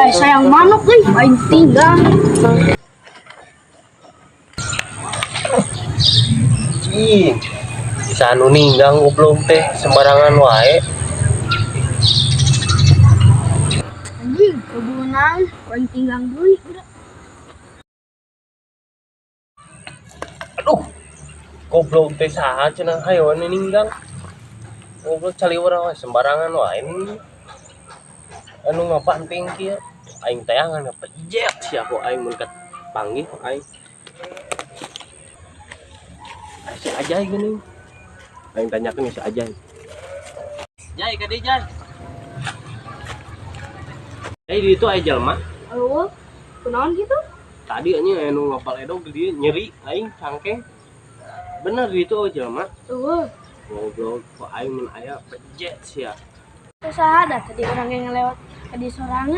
Ay, sayang manok euy, aing tinggal. Ih, bisa anu ninggang goblok teh sembarangan wae. Anjing, kebunan, aing tinggal deui. Aduh. Goblok teh saha cenah hayo anu ninggang. Goblok caliwara wae sembarangan wae anu ngabanting kieu. Aing tayangan ngapejet sia ku aing mun panggih ku aing. Ah, si Ajay geuning. Aing tanyakeun si Ajay. Jay ka dieu, Jay. Jay di ditu aya jelema. Halo, kunaon gitu? Tadi anjing aya nu ngapal edog di dieu nyeri aing cangkeng. Bener di ditu eueuh jelema. Eueuh, Goblok ku aing mun aya pejet sia. saha da tadi urang yang ngelewat ka di sorangan.